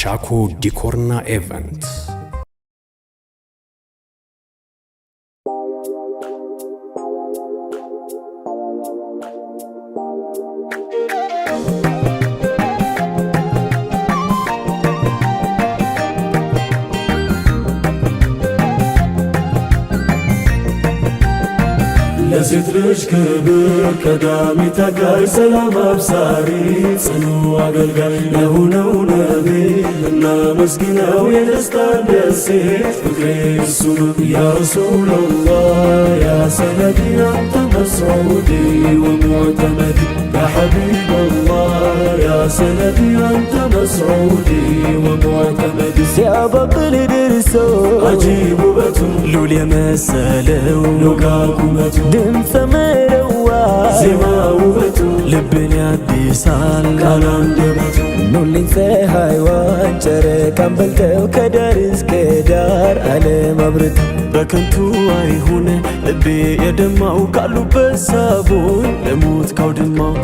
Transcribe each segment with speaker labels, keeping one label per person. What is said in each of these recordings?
Speaker 1: ቻኮ Decor ና Event።
Speaker 2: ለሴት ልጅ ክብር ቀዳሚ ታጋይ፣ ሰላም አብሳሪ፣ ጽኑ አገልጋይ ለሆነው ነቢ እናመስግነው የደስታን ደሴት፣ ፍቅሬ እሱ ነው። ያ ረሱለላህ፣ ያ ሰነዲ፣ አንተ መስዑዲ ወሙዕተመዲ፣ ያ ሐቢበላህ፣ ያ ሰነዲ፣ አንተ መስዑዲ ወሙዕተመዲ።
Speaker 3: ሲያባብል ደርሶ
Speaker 2: አጂብ ውበቱ፣
Speaker 3: ሉል የመሰለው
Speaker 2: ሎጋ ቁመቱ፣
Speaker 3: ድምፀ መረዋ
Speaker 2: ዜማ ውበቱ፣
Speaker 3: ልብን ያድሳል
Speaker 2: ቃል አንደበቱ።
Speaker 3: ኑልኝ ፀሐይዋን ጨረቃን በልተው ከዳር እስከ ዳር ዓለም አብርተው።
Speaker 4: በከንቱ አይሁን ልቤ የደማው፣ ካሉበት ሳቦኝ ለሞት ካውድማው።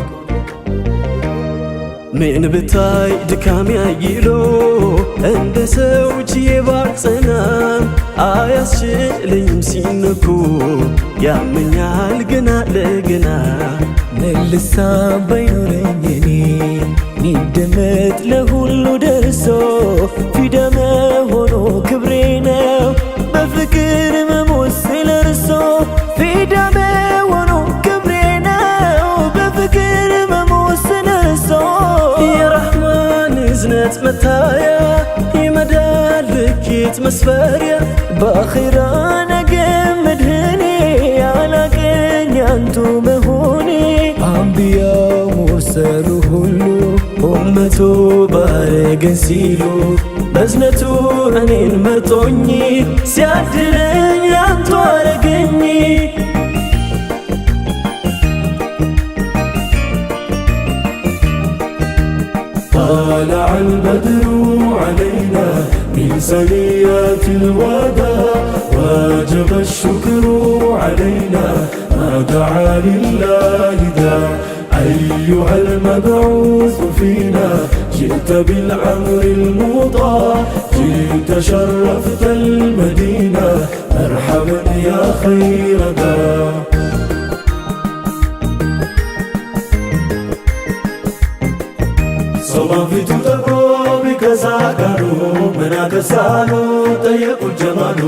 Speaker 4: ምን ብታይ ድካሜ አይሎ፣ እንደ ሰው ችዬ ባልጸናም አያስችለኝም፣ ሲነኩ ያመኛል ገና ለገና።
Speaker 3: ምን ልሳን ባይኖረኝ እኔ ሚደመጥ ለሁሉ ደርሶ፣ ፊዳ መሆኑ ክብሬ ነው በፍቅር መሞት ስለርሶ። ፊዳ መሆኑ ክብሬ ነው በፍቅር መሞት ስለርሶ።
Speaker 4: የረሕማን እዝነት መታያ፣ የመዳን ልኬት መስፈሪያ፣
Speaker 3: በአኺራ ነገ መድህኔ ያላቀኝ አንቱ መሆኔ። አንቢያው ሙርሰሉ ሁሉ
Speaker 4: ኡመቱ ባረገን ሲሉ፣ በዝነቱ እኔን መርጦኝ ሲያድለኝ አንቱ አረገኝ።
Speaker 2: طلع البدر علينا من سنيات الوداع، وجب الشكر علينا ما دعا لله داع. أيها المبعوث فينا، جئت بالأمر المطاع، جئت شرفت المدينة، مرحبا يا خير داع. ሰው ፊቱ ጠቁሮ ቢከሳ አካሉ፣ ምን አከሳሉ ጠየቁት ጀማሉ።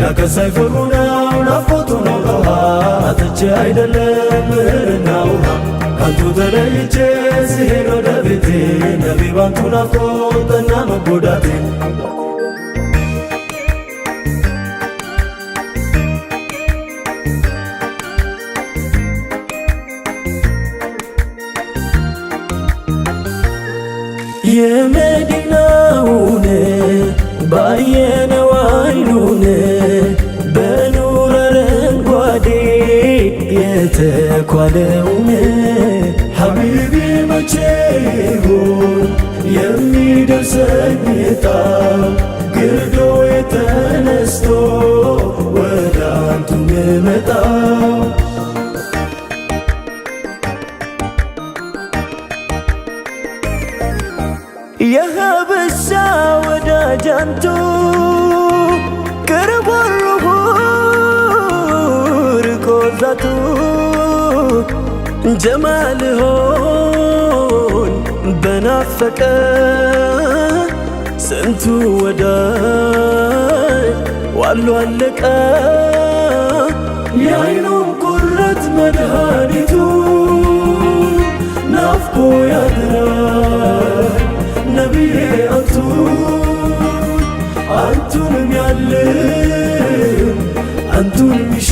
Speaker 2: ያከሳይ ፍቅሩ ነው፣ ናፍቆቱ ነው ጦሃ፣ አጥቼ አይደለም እህልና ውሃ። ካንቱ ተለይቼ ስሄድ ወደ ቤቴ፣ ነቢ ባንቱ ናፍቆት ጠና መጎዳቴ።
Speaker 4: የመዲናውን ባየነው አይኑን፣ በኑር አረንጓዴ የተኳለውን።
Speaker 2: ሐቢቢ መቼ ይሆን የሚደርሰኝ ዕጣ፣ ግርዶ የተነስቶ ወደ አንቱ ምመጣው?
Speaker 3: የሀበሻ ወዳጅ አንቱ ቅርቡ ርቆ ዛቱ።
Speaker 4: ጀማልሆን በናፈቀ ስንቱ ወዳጅ ዋሎ አለቀ።
Speaker 2: የአይኑን ቁረት መድኃኒቱ ናፍቆ ያድራል ነቢዬ አንቱ። አንቱንም ያልም አንቱን ሚሻ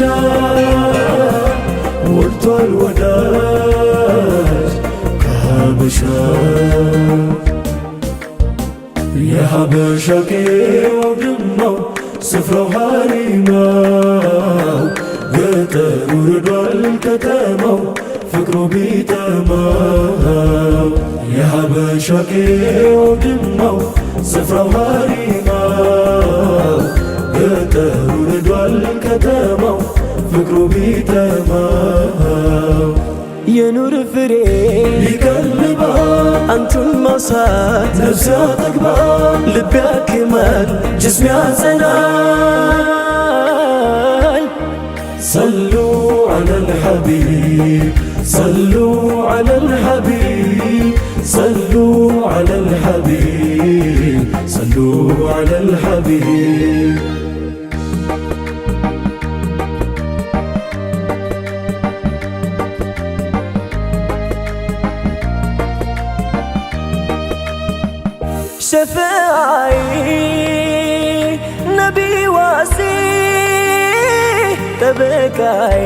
Speaker 2: ሞልቷል ወዳጅ ከሀበሻ። የሀበሻ ቄው አውድማው፣ ስፍራው ሀሪማው፣ ገጠሩ ርዷል ከተማው ፍቅሩ ቢጠማው። የሀበሻ ቄው አውድማው፣ ስፍራው ሀሪማው፣ ገጠሩ ርዷል ከተማው ፍቅሩ ቢጠማው።
Speaker 3: የኑር ፍሬ
Speaker 2: ይቀልባል
Speaker 4: አንቱን ማውደድ። ሰዓት
Speaker 2: ነፍስ ያጠግባል፣
Speaker 4: ልብ ያክማል፣
Speaker 2: ጅስም ያጸናል። صلوا على الحبيب، صلوا على الحبيب، صلوا على الحبيب، صلوا على الحبيب.
Speaker 3: ሸፍዓይ ነቢ ዋሲ ጠበቃዬ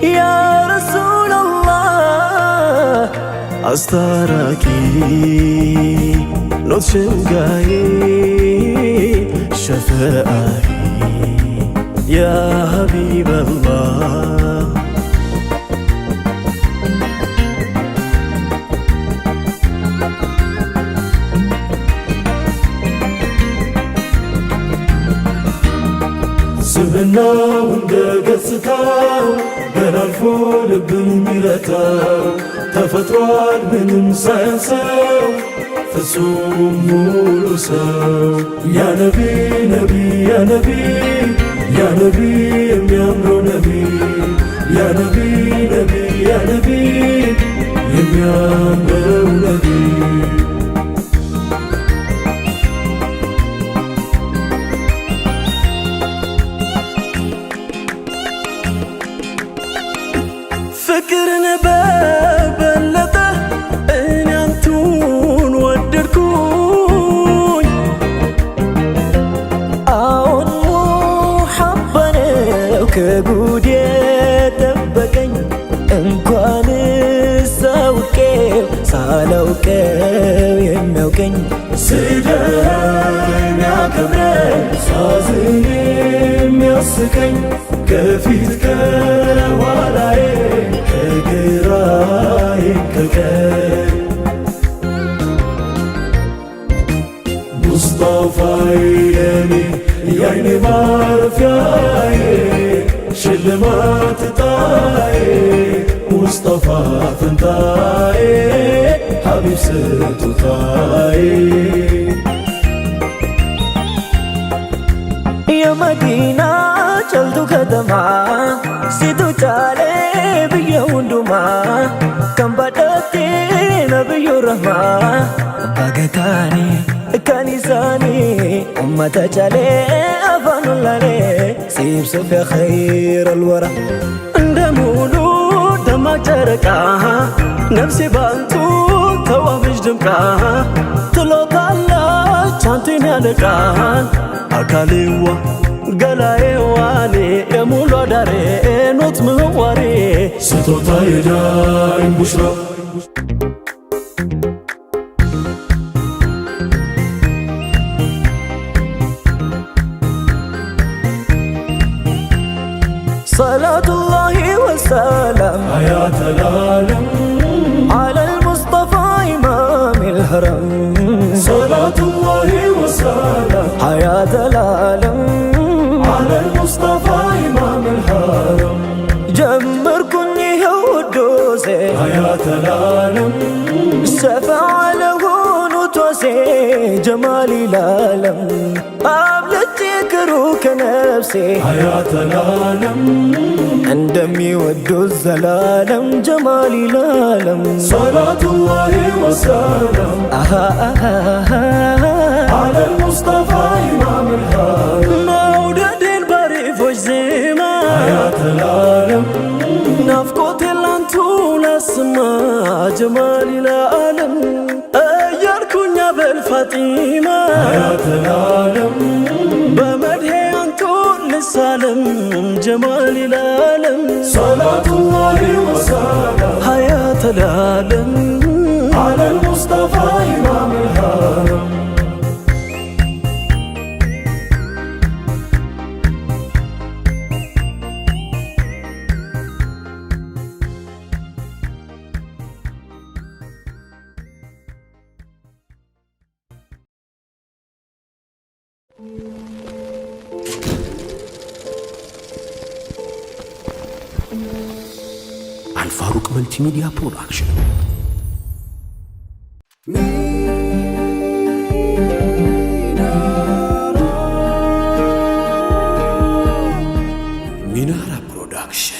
Speaker 3: ያ ረሱለላህ
Speaker 4: አስታራቂ ኖት ሸንጋዬ ሸፈአይ ያ ሀቢበላህ።
Speaker 2: ስብናው እንደ ገጽታው ገላልፎ ልብን የሚረታው ተፈጥሯል ምንም ሳያንሰው ፍጹም ሙሉ ሰው። ያ ነቢ ነቢ ያ ነቢ ያ ነቢ የሚያምረው ነቢ፣ ያ ነቢ ነቢ ያ ነቢ የሚያምረው ነቢ።
Speaker 4: ፍቅርን በበለጠ እኔ አንቱን ወደድኩኝ።
Speaker 3: አዎን ሙሐባ ነው ከጉድ የጠበቀኝ፣ እንኳንስ አውቄው ሳላውቀው የሚያውቀኝ።
Speaker 2: ስደኝ የሚያከብረኝ፣ ሳዝን የሚያስቀኝ፣ ከፊት ከኋላዬ ከግራዬ ከቀኝ፣ ሙስጠፋዬ ለኔ የዓይኔ ማረፊያዬ፣ ሽልማት ዕጣዬ፣ ሙስጠፋ ፈንታዬ፣ ሐቢብ ስጦታዬ።
Speaker 3: የመዲና ጨልቱ ከተማ ሲቱ ጫሌ ብየ ሁንዱማ ከንባዳቴ ነብዩ ረህማ ባገታኒ ከኒሳኒ ኡመተ ጫሌ አፋኑላሌ ሲብሱፍ የኸይር አልወራ።
Speaker 4: እንደ ሙሉ ደማቅ ጨረቃ ነፍሴ ባንቱ ተዋበች ደምቃ፣ ትሎታለች አንቴን ያለቃን አካሌዋ ገላዬዋኔ የሙሉ አዳሬ ኖት ምህዋሬ።
Speaker 2: ስጦታ የዳይም ቡሽራ።
Speaker 3: ሰላቱላሂ ወሰላም
Speaker 2: ሀያተ ልዓለም
Speaker 3: ዐለል ሙስጠፋ ኢማሚል ሀረም።
Speaker 2: ሰላቱላሂ ወሰላም
Speaker 3: ሀያተል ዓለም
Speaker 2: ዐለል ሙስጠፋ ኢማሚል ሐረም።
Speaker 3: ጀመርኩኝ ይኸው ውዶሴ
Speaker 2: ሀያተ ልዓለም
Speaker 3: ሸፈዓ ለሆኑት ዋሴ ጀማሊ ለዓለም አብልጬ ክሩ ከነፍሴ
Speaker 2: ሀያተ ልዓለም
Speaker 3: እንደሚወዱት ዘላለም ጀማሊ ለዓለም።
Speaker 2: ሰላቱላሂ ወሰላም
Speaker 3: አሃ አሃ
Speaker 2: ዐለል ሙስጠፋ ኢማሚል ሐረም።
Speaker 4: መውደዴን ባሪፎች ዜማ
Speaker 2: ሀያተ ልዓለም
Speaker 4: ናፍቆቴን ላንቱ ላስማ ጀማሊ ለዓለም እያልኩኛ በል ፋጢማ
Speaker 2: ሀያተ ልዓለም
Speaker 4: በመድሄ አንቱን ልሳለም ጀማሊ ለዓለም።
Speaker 2: ሰላቱላሂ ወሰላም
Speaker 4: ሀያተ ለዓለም
Speaker 2: ዐለል ሙስጠፋ ኢማሚል ሐረም።
Speaker 1: አልፋሩቅ Multimedia Production. ሚናራ ፕሮዳክሽን።